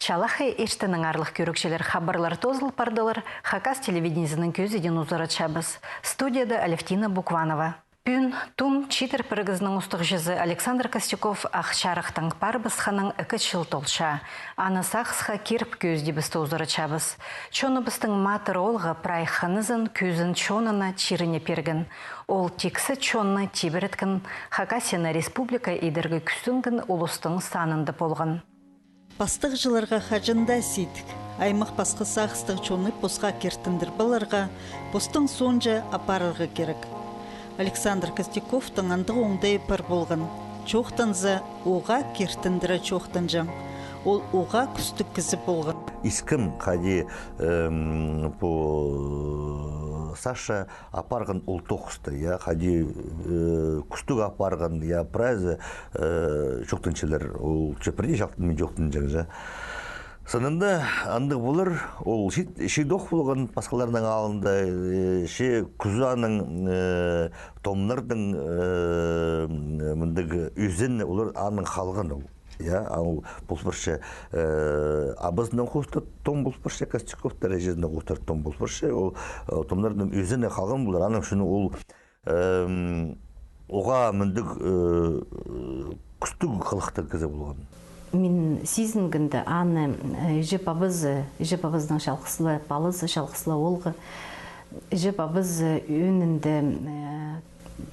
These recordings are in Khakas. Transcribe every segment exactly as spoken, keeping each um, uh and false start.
Чалахай иртеннең, аарлығ кӧрігҷілер, хабарлар тоозыл пардылар. Хакас телевидениезінің кӧзідиин узаратчабыс. Студияда Алевтина Букванова. Пӱӱн Тум чидер пірігізінің устағҷызы Александр Костяков Ах Чарыхтаң парыбысханнаң ікі чыл толча. Аны сағысха киріп кӧзідібісті узаратчабыс. Чоныбыстың матыр оолғы прай хынызын, кӧзін чонына, чиріне пирген. Ол тиксі чонны тибіреткен, Хакасияны республика идерге кӱстенген улустың санында полған. Пастағҷыларға хаҷан даа сидік, аймах пасха сағыстығ чонны посха киртіндіріп аларға, постың соонҷа апарарға кирек. Александр Костяковтың андағ оңдайы пар полған. Чоохтанза, уғаа киртіндіре чоохтанҷаң. Ол уғаа кӱстіг кізі полған. Искем, хайди, эм, пу Саша апарған ол тоғысты, я, хайди, э, кӱстіг апарған, я, прайзы, э, чоохтанчалар, ол че пірдее чоохтанмин чоохтанҷаң, я. Сынында андағ полар, ол чит-, чидох полған пасхаларның алнында, э, че кӱзі аның, э, томнарның, э, мындағ ӧзені олар аның халған ол. Я, а ол пол парча, э, абазынаң хоостыра том пол парча, Костяковтар, іҷезінең хоостыра том пол парча, ол, э, томнарның ӧзені халған полар, аның ӱчӱн ол, эм, уғаа мындағ, э, кӱстіг хылыхтығ кізі полған. Мин сизінгенде, аны, э, іҷе-пабазы, іҷе-пабазының чалғыс ла палазы, чалғыс ла оолғы, іҷе-пабазы ӧӧнінде, э,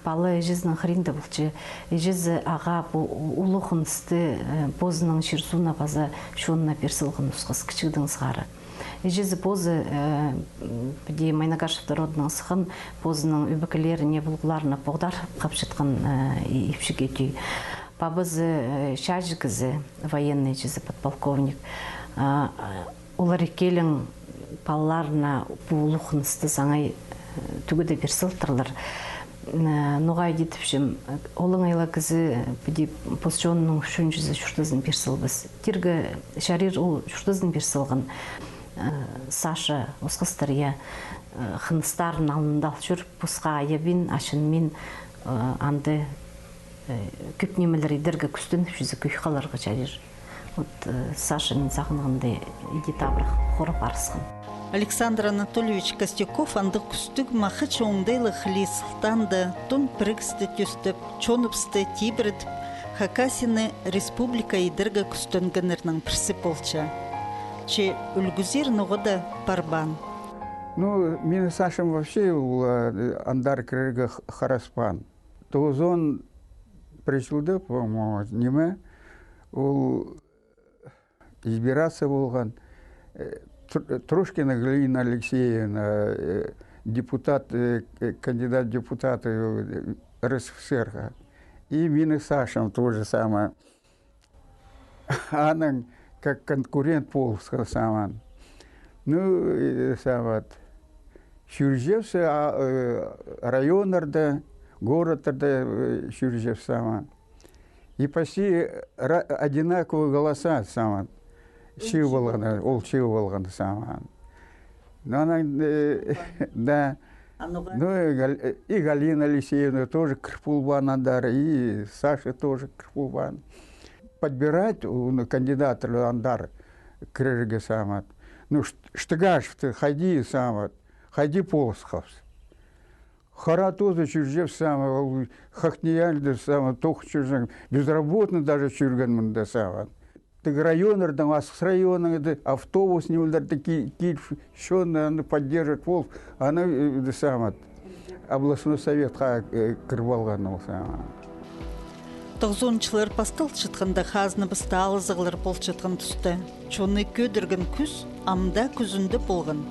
пала іҷезінің хыринда полча. Іҷезі ағаа пу улуғ хынысты, э, позының чир-сууна паза чонына пир салған осхас кічігдең сығара. Іҷезі позы, э, м, піди Майнагашевтер родынаң сыххан, позының ӧбекелеріне, пулғыларына поғдарып хапчатхан, э, и-, ипчіге тӧӧй. Пабазы, э, чааҷы кізі, военный, іҷезі подполковник. А, а, Олар ікӧлең палаларына пу улуғ хынысты саңай, э, тӱгеде пир салтырлар. М, э, ноға иди тіпчем, олаңай ла кізі піди пос чонының ӱчӱн чізе чуртазын пир салбас. Тирге чарир ол чуртазын пир салған. Э, Саша осхастар, я, э, хыныстарын алнында ал чӧр, посха айабин, ачынмин, э, анда Э, кӧп нимелер идерге кӱстеніп, чізе кӧй халарға чарир. Вот, э, Саша, мин сағынғанда, иди табырах хорап арысхан. Александр Анатольевич Костяков андағ кӱстіг, махачы оңдайлығ хыли-сылтаанда тон пірігісті тӧстеп, чоныбысты тибіретіп, Хакасияны республика идерге кӱстенгеннернің пірсі полча. Че ӱлгӱзер ноға даа парбаан. Ну, минің Сашам вообще ол, э, андар кірерге х-, хараспаан. Тоғызон пір чылда, по-моему, ниме, ол избираться полған, э, Тр-, Трошкина Галина Алексеевна, э, депутат, э, к-, кандидат в депутаты, э, РСФСР-ға. И минің Сашам то же самое. Анаң как конкурент полысха самаан. Ну, э, самат. Чӧрҷең, а, э, районнарда, городтарда, э, чӧрҷең самаан. И почти ра-, одинаковые голоса самаан. Чыып алған, ол чыып алған самаан. Ну, анаң, э, да. Ну, и Гал-, и Галина Алексеевна тоже кір полбаан андар, и Саша тоже кір полбаан. Подбирать, ну, кандидаттар андар кірерге самат. Ну, Ш-, Штыгашевты хайди самат, хайди полысхабыс. Хара тоже чӧрҷең самат, ол хакнияльды самат, тох чӧрҷең, безработный даже чӧрген мында самат. Тігі районнардаң, Асхыс районның, иди, автобус нимелерде ки-, киліп, чонны аны поддерживать полып, аны, э, иди самат, областной советха, э, кіріп алған ол самат. Тоғызонынҷы чыллар пасталчатханда, хазнабыста алызығлар полчатхан туста, чонны кӧдірген кӱс ам даа кӱзінде полған.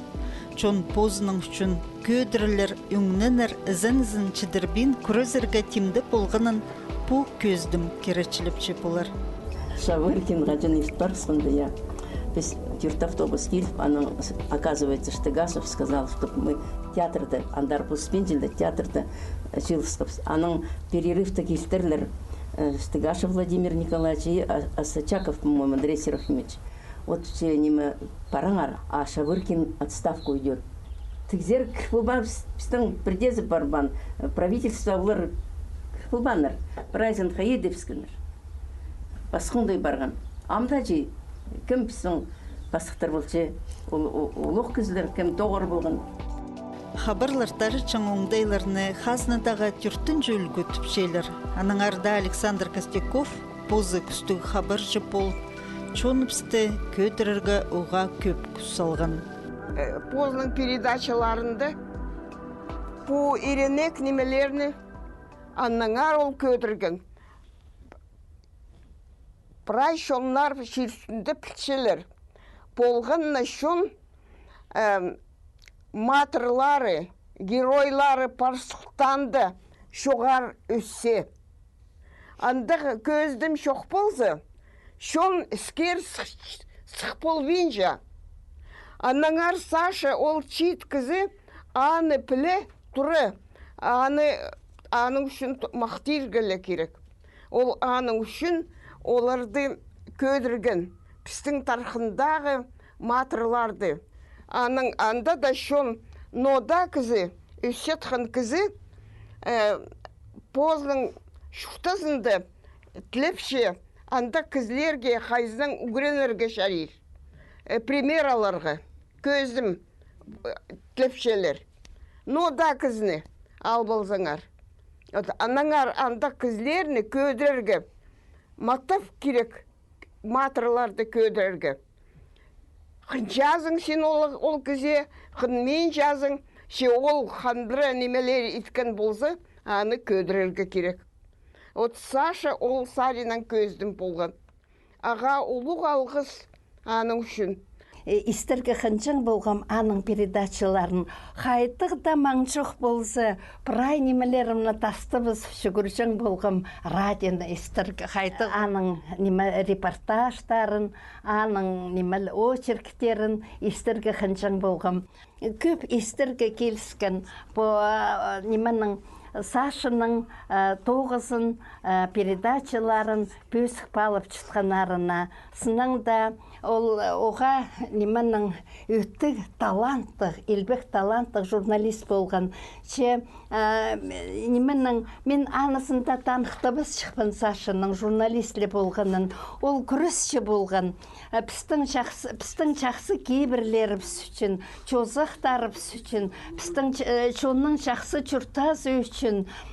Чон позының ӱчӱн кӧдірілер, ӱңненер, ізен-ізін чідірбин кӱрезерге тимде полғанын пу кӧзідім киречілепче полар. Шавыркин хаҷан илт парысханда, я. Піс тӧрт автобус киліп, анаң, оказывается, Штыгашев сказал, чтоб мы театрда, андар пос пинчілді, театрда, э, чыылысхабыс. Анаң перерывта килтірлер, э, Штыгашев Владимир Николаевич и, а, Осачаков, по-моему, Андрей Серафимович. Вот че ниме, параңар, а Шавыркин в отставку идёт. Тігзер кір полбаан, піс-, пістің пірдеезі парбаан, э, правительство олар кір полбааннар, прайзын хайи тіпскеннер. Пасхаңдай парған. Амда чи Кем пістің пастыхтар полча, ол, ол, улуғ кізілер, кем тоғыр полған. Хабарлар таратчаң оңдайларны хазнадағы тӧртінҷі ӱлгӱ тіпчелер. Аннаңар даа Александр Костяков позы кӱстіг хабарҷы полып, чоныбысты кӧдірерге уғаа кӧп кӱс салған. Э, позының передачаларында пу иренек нимелерні аннаңар ол кӧдірген. Прай чоннар чир ӱстӱнде пілчелер. Полған на чон, эм, матырлары, геройлары пар сылтаанда чоғар ӧссе. Андағ кӧзідім чох полза, чон іскер сых, сых полбинча. Аннаңар Саша ол чиит кізі аны піле тура, аны, аның ӱчӱн т-, махтирға ла кирек. Ол аның ӱчӱн оларды кӧдірген, пістің тархындағы матырларды. Аның анда даа чон, ноо даа кізі, ӧсчеткен кізі, э, позының чуртазында тілепче, андағ кізілерге хайзынаң ӱгренерге чарир. Э, пример аларға, кӧзідім, э, тілепчелер. Ноо даа кізіні ал ползаңар. Вот, аннаңар андағ кізілерні кӧдірерге махтап кирек, матырларды кӧдірерге. Хынчазың син ол, ол кізее, хынминчазың, че ол хандыра нимелер иткен полза, аны кӧдірерге кирек. Вот Саша ол саринаң кӧзідім полған. Ағаа улуғ алғыс аның ӱчӱн. Э, истерге хынҷаң полғам аның передачаларын. Хайдағ даа маң чох полза, прай нимелерімні тастабас чӱгӱрҷең полғам радионы истерге. Хайдағ аның ниме репортажтарын, аның ниме очерктерін истерге хынҷаң полғам. Кӧп истерге киліскен пу, а, нименің, Сашаның, а, тоғызын, а, передачаларын пӧзік паалапчатханнарына. Сыннаң даа ол, а, уғаа нименің, ӧтіг таланттығ, илбек таланттығ журналист полған. Че, а, нименің, мин анызын даа таныхтабасчыхпын Сашаның журналист ле полғанын. Ол кӱресчі полған. А, пістің чахсы, пістің чахсы кибірлерібіс ӱчӱн, чозахтарыбыс ӱчӱн, пістің ч-, э, чонның чахсы чуртазы ӱчӱн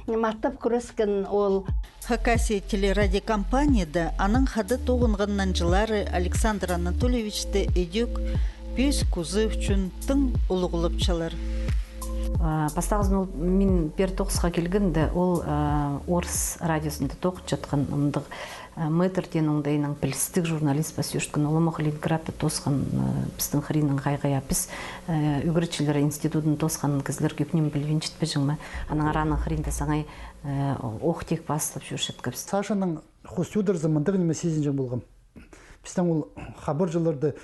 маттап кӱрескен ол. Хакасия телерадиокомпанияда анаң хада тоғынған нанҷылары Александр Анатольевичті ідӧк пӧзік кӱзі ӱчӱн тың улуғлапчалар. А, пастағызын ол мин пеер тоғысха килгенде, ол, а, орыс радиозында тоғынчатхан, андағ, а, мэтр теен оңдайнаң пілістіг журналист пас чӧрчеткен, ол омох Ленинградта тоосхан, а, пістің хыриннаң хайхая. Піс, а, ӱгретчілер институдын тоосхан кізілер кӧп ниме пілбинчетпеҷең ме. Аннаңар аның хыринда саңай, а, ох тик пазылып чӧрчеткебіс. Сашаның хости одырза мындағ ниме сизінҷең полғам. Пістің ол хабарҷыларда,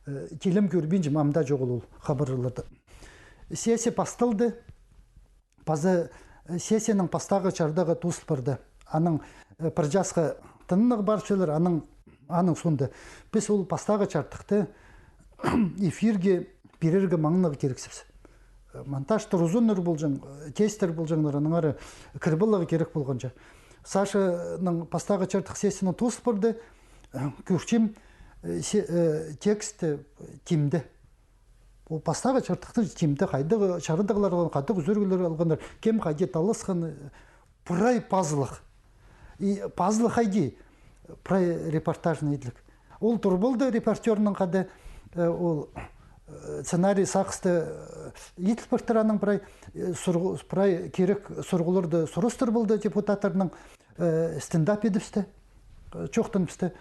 э, тилем кӧрбинчем, ам даа чоғыл ол хабарҷыларда. Сессия пасталды, паза, э, сессияның пастағы чардығы тоозыл парды. Анаң, э, пір часха тыннығ парчалар, анаң, анаң соонда піс ол пастағы чардыхты эфирге пирерге маңнағ кирексібіс. Монтажтар узуннар полҷаң, тестер полҷаңнар, аннаңар кір поларға кирек полғанҷа. Сашаның пастағы чардых сессияны тоозыл парды, кӧрчем, э, се-, э, текст, э, тимде. Ол пастағы чардыхтың тимде, хайдағ чардығлар алған, хайдағ ӱзӱргілер алғаннар, кем хайди таласхан, э, прай пазылых. И пазылых хайди, прай репортажный иділік. Ол тур полды репортерның хада, э, ол, э, сценарий сағысты, э, иділ партыр анаң прай, э, сурғы-, прай кирек сурығларды сурастыр полды депутаттарның, э, стендап идібісті, э, чоохтаныбысты,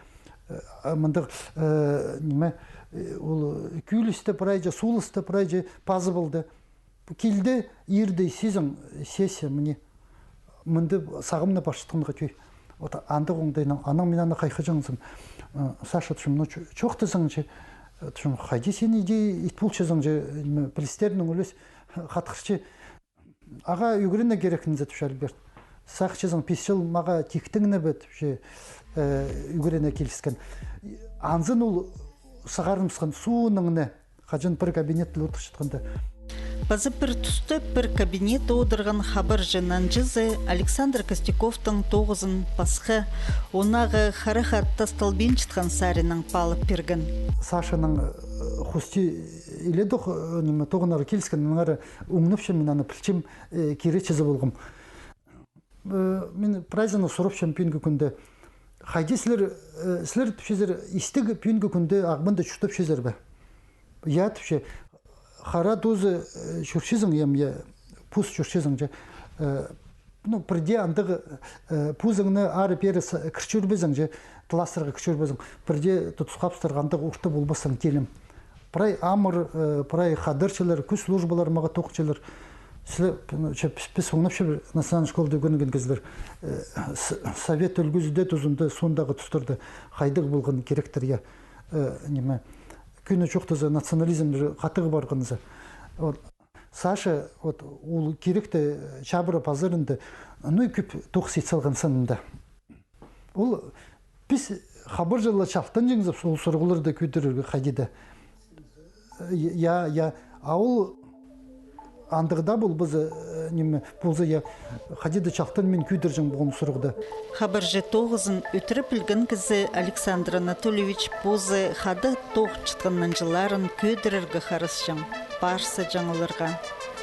э, а мындағ, э, ниме, э, ол кӱлісті прайҷы, сулысты прайҷы пазы полды. Килді, ирде сизің сессия, міне, мында сағамны парчатханға тӧӧй. Вот андағ оңдайнаң, анаң мин аны хайхаҷаңзым, э, Саша, тіпчем, ну, чо-, чоохтазаң че, э, тіпчем, хайди син иди ит полчазың че, ниме, пілістернең ӱлес хатхырча. Ағаа ӱгренерге кирек ниме, тіпче Альберт. Сағынчазың, пис чыл мағаа тиктең ниме бе, тіпче, э, ӱгренерге киліскен. Анзын ол сығарылыбысхан соонаң на, хаҷан пір кабинетте одырчатханда. Паза пір туста пір кабинетте одырған хабарҷы нанҷызы Александр Костяковтың тоғызын пасха, ондағы харахат тасталбинчатхан саринаң паалап пирген. Сашаның, э, хости иледох, э, ниме, тоғынарға киліскен, аннаңар оңнапчам, мин аны пілчем, э, киречізі полғам. Э, мин прайзына сурапчам пӱӱнгі кӱнде. Хайди сірер, э, сірер, тіпчезер, истіг пӱӱнгі кӱнде Ағбанда чуртапчазар ба? Я, тіпче, хара тоозы, э, чӧрчезің, ям, я, пос чӧрчезің, че, э, ну, пірдее андағ, э, позыңны ары-пері с-, кір чӧрбезің, че, таластарға кір чӧрбезің, пірдее тутыс-хабыстарға андағ орта полбассың, теелем. Прай амыр, э, прай хадарҷылар, кӱс службалары мағаа тоғынчалар. Сірер, ну, че, піс, піс оңнапчабыс, национальный школада ӱгренген кізілер, э, с-, совет ӱлгӱзі дее тузында, соондағы тустарда хайдағ полған киректер, я, э, ниме, кӧні чоохтаза, национализмнер хатығ парғанза. Вот. Саша, вот, ол киректі чабыра пазарында, ну, кӧп тоғыс ит салған сынында. Ол піс хабарҷылар чалтанҷаңзар ол сурығларны кӧдірерге хайди даа. Я, я, а ол андағ даа полбаза, э, ниме, полза, я, хайди даа чалтанмин кӧдірҷең полған сурығны. Хабарҷы тоғызын ӧтіре пілген кізі Александр Анатольевич позы хада тоғынчатхан нанҷыларын кӧдірерге харасчаң, пар саҷаң оларға.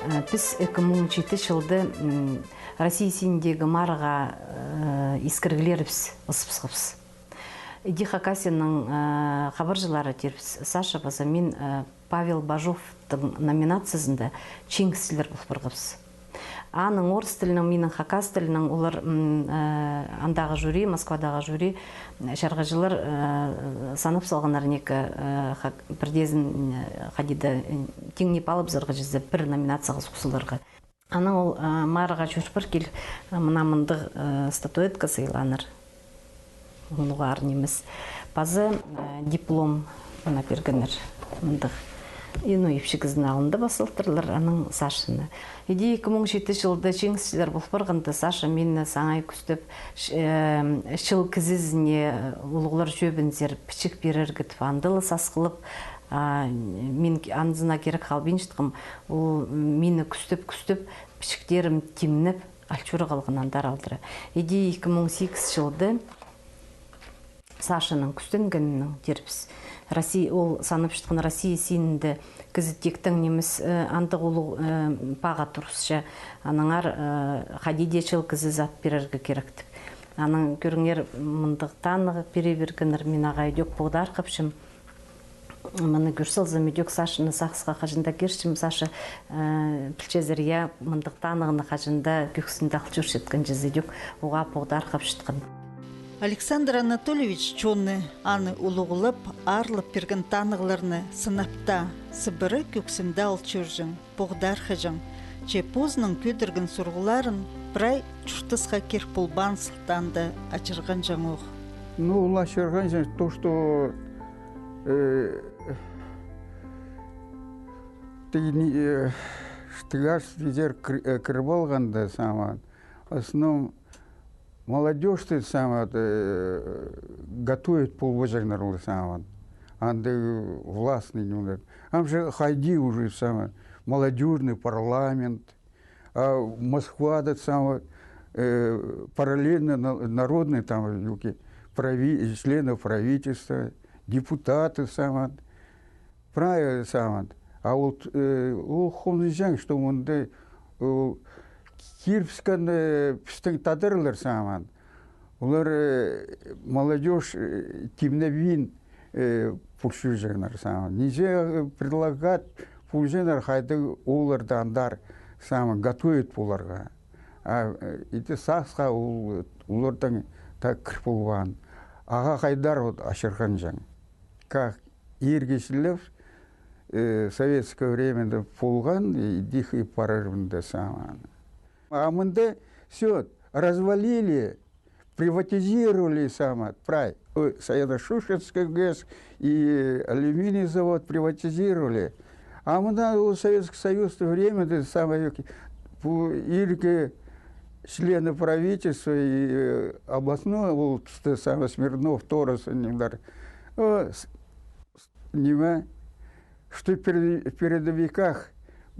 Э, піс ікі муң читі чылда, м, Россия синіндегі марығға, э, искіріглерібіс ызыбысхабыс. Іди Хакасияның, э, хабарҷылары тирбіс, Саша паза мин, э, Павел Бажовтың номинациязында чиңісчілер пол парғабыс. Аның орыс тілінең, минің хакас тілінең, олар, м, э, андағы жюри, Москвадағы жюри, м, чарғыҷылар, э, санап салғаннар неке, э, хак-, пірдеезін, э, хайди даа, э, тиңнеп алыбызарға чізе пір номинацияға сух саларға. Анаң ол, а, марығға чӧр пар кил, а, мына мындағ, а, статуэтка сыйлааннар. Улуғ аар нимес. Паза, а, диплом мына пиргеннер. Мындағ. И, ну, ипчі кізінің алнында пас салтырлар, анаң Сашаны. Іди ікі муң читі чылда чиңісчілер пол парғанда, Саша мині саңай кӱстеп, ч-, э, чыл кізізіне, э, улуғлар чӧбінзер пічік пирерге тіп, андағ ла сасхылып, а, мин к-, анзына кирек халбинчатхам, ол мині кӱстеп-кӱстеп, пічіктерім тимнеп, ал чӧр халған андар алдыра. Іди ікі муң сигіс чылда Сашаның кӱстенгенінең тирбіс. Россия, ол санап чатхан Россия синінде кізі тиктең нимес, э, андағ улуғ, э, паға турысча, аннаңар, э, хайди даа чыл кізі зат пирерге кирек тіп. Анаң кӧріңер, мындағ таныға пире пиргеннер, мин ағаа ідӧк поғдархапчам. Мыны кӧр салзам, ідӧк Сашаны сағысха хаҷан даа кирчем, Саша, э, пілчезер, я, мындағ таныхны хаҷан даа кӧксінде ал чӧрчеткен чізе, ідӧк оға поғдархапчатхан. Александр Анатольевич чоны аны улуғлап, аарлап пирген таныхларны сынап таа, сыбыра кӧксінде ал чӧрҷең, поғдархаҷаң, че позының кӧдірген сурығларын прай чуртасха кир полбаан сылтаанда ачырғанҷаң ох. Ну, ол ачырғанҷаң то, что, э, ты не, э, штыгаш везер кір-, э, кіріп алғанда, сама, в основном молодёжь, ты, сама, э, готовит полбаҷаңнар ол, сама. Андағ властный, ну, ам же хайди уже, сама, молодёжный парламент, а Москвада, сама, э, параллельно на-, народный, там, юки, прави-, члены правительства, депутаты, сама, правильно, сама. А вот, э, ол хомзынҷаң, что мында, э, кирібіскен, э, пістің тадарлар, сама. Олар, э, молодёжь, э, тимнебин, э, пурчуҷаңнар, сама. Нинҷе, э, предлагать пурчаңнар, хайдағ оларны андар, сама, готовить поларға. А, э, іди сағысха ол, оларның таа кір полбаан. Ағаа хайдар вот ачырғанҷаң. Как иргізіліп, э, советское времяда полған, и дихи парарында, сама. А мында всё развалили, приватизировали, сама, прай. Ой, Саяношушенская ГЭС и алюминий завод приватизировали. А мында ол Советский Союз в то время, да, сама, пу иргі члены правительства и, э, областной, ол, сама, Смирнов, Торос, аннаңар. О, с-, ниме, что пере-, в передовиках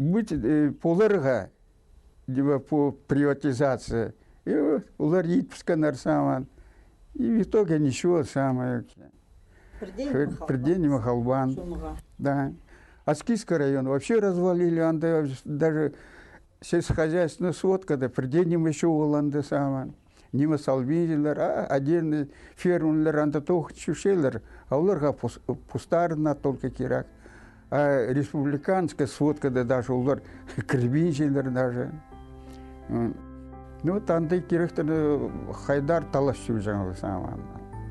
быть, э, поларға, либо по приватизации. И вот олар итпіскеннер саамаан. И в итоге ничего самое. Пір дее ниме халбаан. Да. Аскизский район вообще развалили, анда даже сельскохозяйственный сводкада пір дее ниме чоғыл анда саамаан. Ниме салбинчалар, а отдельный фермалар анда тоғын чӧрчелер, а оларға пус-, пустарына только кирек. А республиканская сводкада даже олар кірбинчелер даже. М. Ну, вот андағ киректерні хайдар талас чӧрҷең ол саамаан.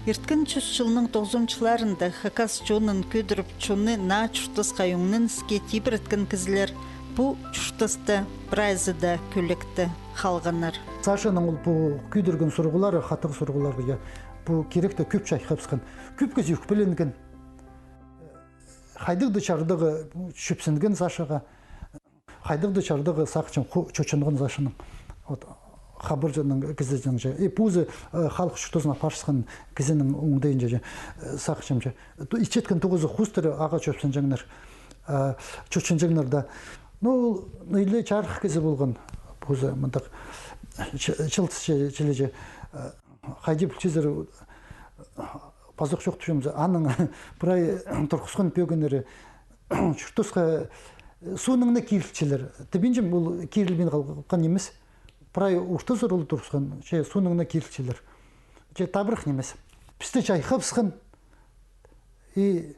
Ирткен чӱс чылның тоғызонҷыларында хакас чонын кӧдіріп, чонны наа чуртасха ӧңненіске тибіреткен кізілер пу чуртаста прайзы даа кӧлікте халғаннар. Сашаның ол пу кӧдірген сурығлары, хатығ сурығлары, я, пу киректе кӧп чайхабысхан, кӧп кізі ӧкпеленген. Хайдағ-да чардығы чӧпсінген Сашаға. Хайдағ-да чардығы сағынчам, ху-, чочынған Сашаның. Вот, хабарҷының кізізінең чи. И позы, э, халых чуртазына парысхан кізінің оңдайынҷа чи, э, сағынчам чи. Ту-, итчеткен тоғызы хустар ағаа чӧпсінҷеңнер. Э, чочынҷаңнар даа. Ну, ол ниме чарых кізі полған. Позы мындағ чы-, чылтыс чи-, чіли чи. Э, хайди пілчезер, пазох чоохтапчам за, аның прай турғысхан пӧгіннері чуртасха, э, соонаң на кирілчелер. Тібінҷем, ол кирілбин халған нимес. Прай ортазар ол турғысхан, че соонаң на кирілчелер. Че табырах нимес. Пісті чайхабысхан, и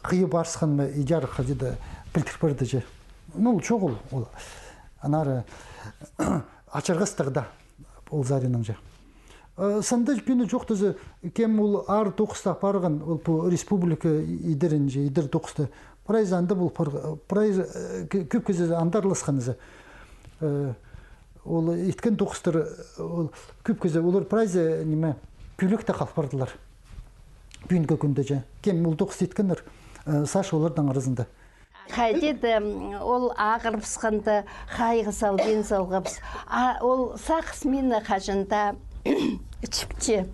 хыйы парысхан ма, идер хайди даа пілдір парды че. Ну, ол чоғыл ол. Аннары ачырғастығ даа ол саринаң че. Э, санда кӧні чоохтаза, кем ол аар тоғыста парған, ол пу республика идерінҷе, идер тоғыста. Прайзы анда пол пар-, прайзы, э, кӧ-, кӧп кізі анда араласханза. Э, ол иткен тоғыстар, ол кӧп кізі, олар прайзы, ниме, кӧлікте хал пардылар. Пӱӱнгі кӱнде че. Кем ол тоғыс иткеннер, э, Саша оларның аразында. Хайди даа, м, ол ағырыбысханда хайығ салбин салғабыс. А ол сағыс мині хаҷан даа чіпче.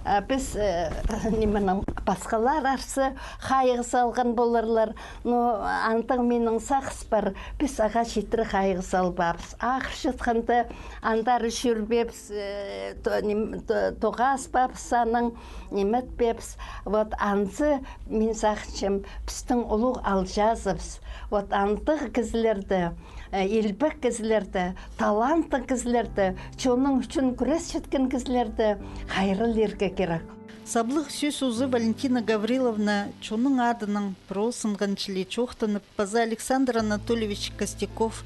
А піс, э, нименің пасхалар арса хайығ салған поларлар. Но андағ минің сағыс пар. Піс ағаа читіре хайығ салбаабыс. Ағырчатханда андар чӧрбеебіс, э, то-, ним-, то-, тоғаспаабыс аның, ниме итпеебіс. Вот анзы, мин сағынчам, пістің улуғ алҷазыбыс. Вот андағ кізілерді, э, илбек кізілерді, таланттығ кізілерді, чонның ӱчӱн кӱресчеткен кізілерді хайраллирға кирек. Саблығ сӧс узы Валентина Гавриловна чонның адынаң пір ол сынған чіли чоохтанып, паза Александр Анатольевич Костяков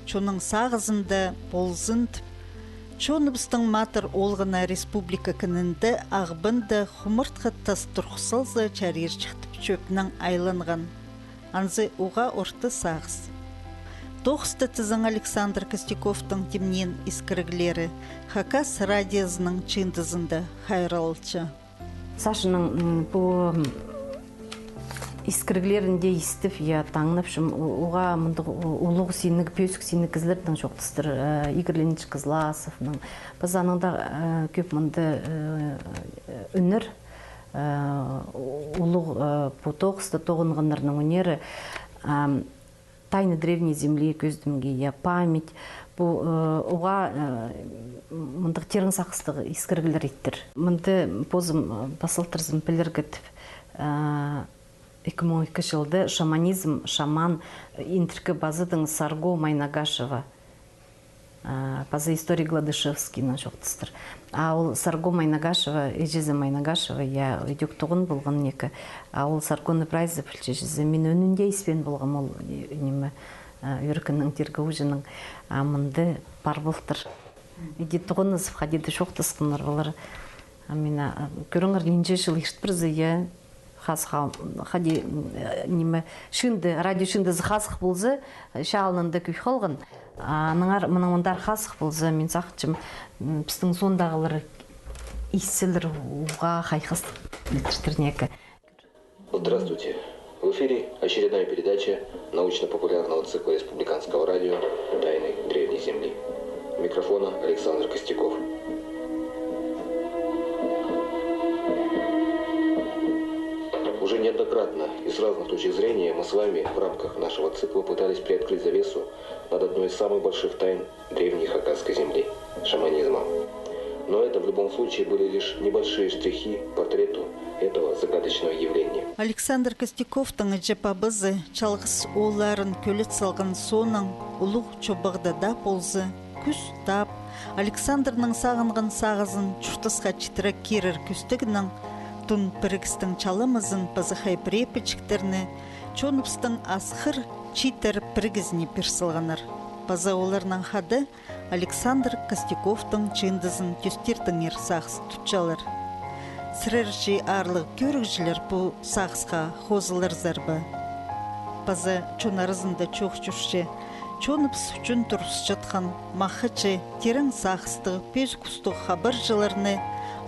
чонның сағызында ползын тіп, чоныбыстың матыр олғына республика кінінде Ағбанда хумартхы тас турғыс салза чарирҷых тіп чӧпнең айланған. Анзы уғаа орта сағыс. Тоғыста тізең Александр Костяковтың тимнеен искіріглері Хакас радиозының чыындызында хайралча. Сашаның, м, пу, м, искіріглерін дее истіп, я, таңнапчам, у-, уғаа мындағ у-, улуғ синніг, пӧзік синніг кізілернең чоохтастыр, э, Игорь Леонидович Кызласовнаң. Паза анаң даа, э, кӧп мындағ, э, э, ӱнер, э, у-, улуғ, э, пу тоғыста тоғынғаннарның ӱнері, ам, «Тайны древней земли» кӧзідімге, я, «Память». Пу, э, уғаа, э, мындағ тирең сағыстығ искіріглер иттір. Мында позым, э, пазылтырзым пілерге тіп, э, ікі муң ікі чылда «Шаманизм, шаман, э, интіркі пазыдың» Сарго Майнагашева. А, паза историк Гладышевскийнең чоохтастыр. А ол Сарго Майнагашева, іҷезі Майнагашева, я, ідӧк тоғын полған неке. А ол Саргоны прайзы пілче, іҷезі. Мин ӧӧнінде испеен полғам ол, и-, ниме, а, ӧӧркіннің тергеҷізінең, а мында пар полтыр. Іди тоғынызып, хайди даа чоохтасханнар полар. А мин, а, кӧріңер, нинҷе чыл ирт пирзе, я, хазых, а, хайди, м, э, ниме, чыынды, радио чыындызы хазых полза, э, чалынында кӧй халған. А аннаңар, мының мындар хазых полза, мин сағынчам, м, пістің соондағы истілер уғаа хайхастығ итчетер неке. Здравствуйте. В эфире очередная передача научно-популярного цикла республиканского радио «Тайны древней земли». У микрофона Александр Костяков. Уже неоднократно С разных точек зрения мы с вами в рамках нашего цикла пытались приоткрыть завесу над одной из самых больших тайн древней хакасской земли — шаманизма. Но это в любом случае были лишь небольшие штрихи к портрету этого загадочного явления. Александр Костяковтың іҷе-пабазы чалғыс оолларын кӧлет салған соонаң улуғ чобағда даа полза, кӱс таап, Александрның сағынған сағызын чуртасха читіре кирер кӧстегнең, тун пірігістің чаламазын паза хай пірее пічіктерні чоныбыстың асхыр чииттер пірігізіне пир салғаннар. Паза оларнаң хада Александр Костяковтың чыындызын тӧстирдеңер сағыс тутчалар. Сірер чи, аарлығ кӧрігҷілер, пу сағысха хозыларзар ба? Паза чон аразында чоох чӧрче, чоныбыс ӱчӱн турыбысчатхан махачы тирең сағыстығ, пӧзік устығ хабарҷыларны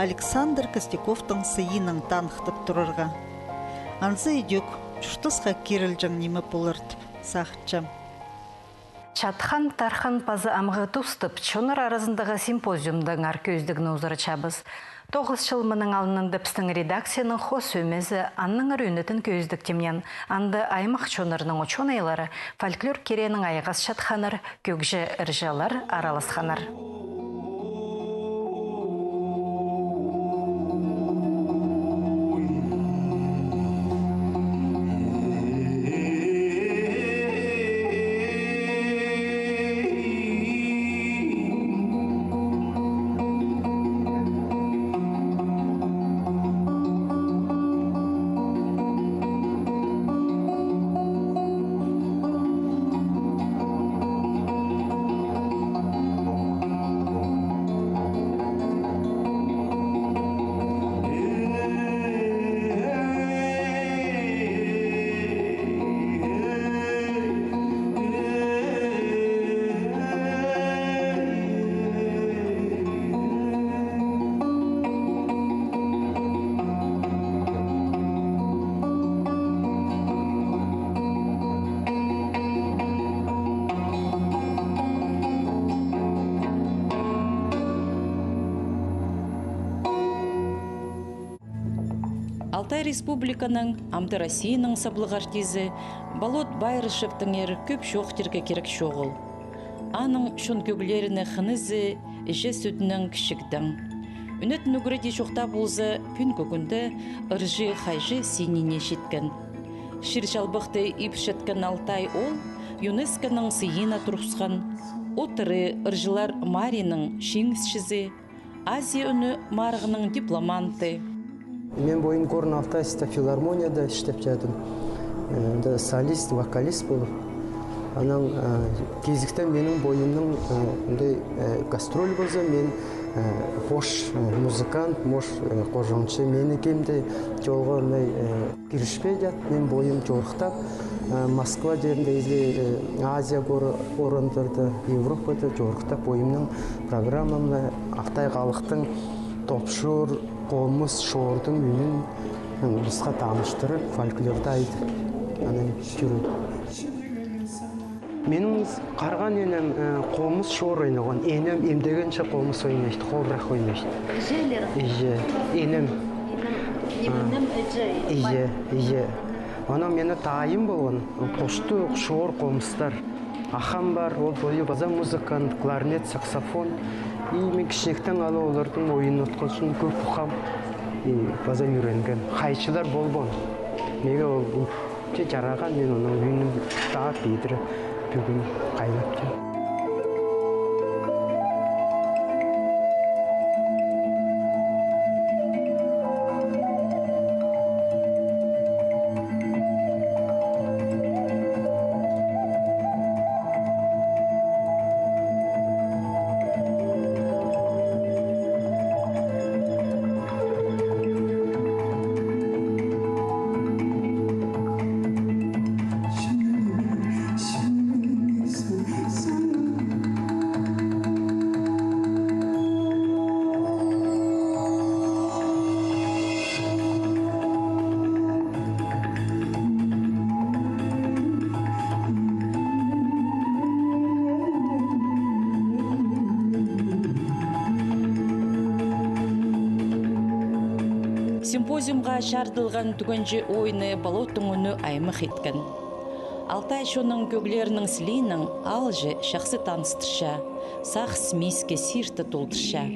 Александр Костяковтың сыйынаң таныхтап турарға. Анзы идӧк чуртасха кирілҷең ниме полар тіп сағынчам. Чатхан, тархан паза амғы тус тіп чоннар аразындағы симпозиумдаңар кӧзідігні узаратчабыс. Тоғыс чыл мының алнында пістің редакцияның хоос ӧмезі аннаңар ӧнетін кӧзідік тимнеен. Анда аймах чоннарның учёныйлары фольклор киренің айғасчатханнар, кӧгҷі ырҷылар араласханнар. Алтай Республиканың, амды Россияның саблығ артизі Болот Байрышевтеңер кӧп чоохтирға кирек чоғыл. Аның чон кӧглеріне хынызы іҷе сӧтінең кічігдең. Ӱнетін ӱгредии чохта полза, пӱӱнгі кӱнде ырҷы-хайҷы синіне читкен. Чир-чалбахты ибірчеткен алтай оол ЮНЕСКО-ның сыйына турғысхан, от ыры ырҷылар марийның чиңісчізі, Азия ӱні марығының дипломанты. Мин пойым Горно-Алтайская филармонияда істепчедім. Э, да солист, вокалист полып. Анаң, э, кизектең минің пойымның, э, андағ, э, гастроль полза, мин, э, хош, э, музыкант, хош, э, хош оңчы, мині кем дее чолға, андағ, э, кирішпееде, мин пойым чорыхтап, э, Москва теерінде, или, э, Азия кор-, орындарда, Европада чорыхтап, пойымның программамны алтай халыхтың топчыр, хомыс, шордың ӱнін, э, улусха таныштырып, фольклорды айтып, анаң чӧрем. Минің харған инем, э, хомыс, шор ойнаған. Инем имдегенче хомыс ойнайды, хобырах ойнайды. Іҷелерің? Іҷе, инем. Инем, а, нимем, іҷе. Іҷе, іҷе. Анаң минің тайым полған, хостығ шор хомыстар. Ахам пар, ол пойы паза музыкант, кларнет, саксофон. И мин кічігдең ала оларның ойын отханзын кӧп ухам. И паза ӱренгем. Хайчылар полбаан. Меге ол Че чараған, мин оның ӱнін таа пидіре, пӱӱн хайнап тее. Симпозиумға чарыдылған тӱгенҷі ойны Болот тың ӱні аймах иткен. Алтай чонның кӧглерінің сілиинең аалҷы чахсы таныстырча, сағыс миске сирті толдырча.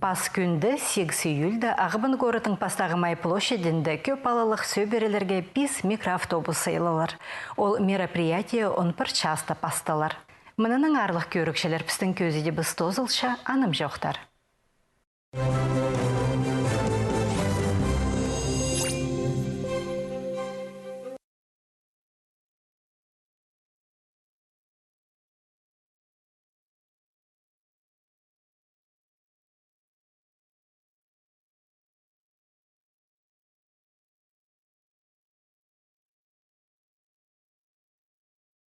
Пас кӱнде, сигіс июльда, Ағбан городтың пастағы Май площадьында кӧп палалығ сӧбірелерге пис микроавтобус сыйлаалар. Ол мероприятие он пір часта пасталар. Мынынаң, аарлығ кӧрігҷілер, пістің кӧзідібіс тоозылча, анымҷохтар.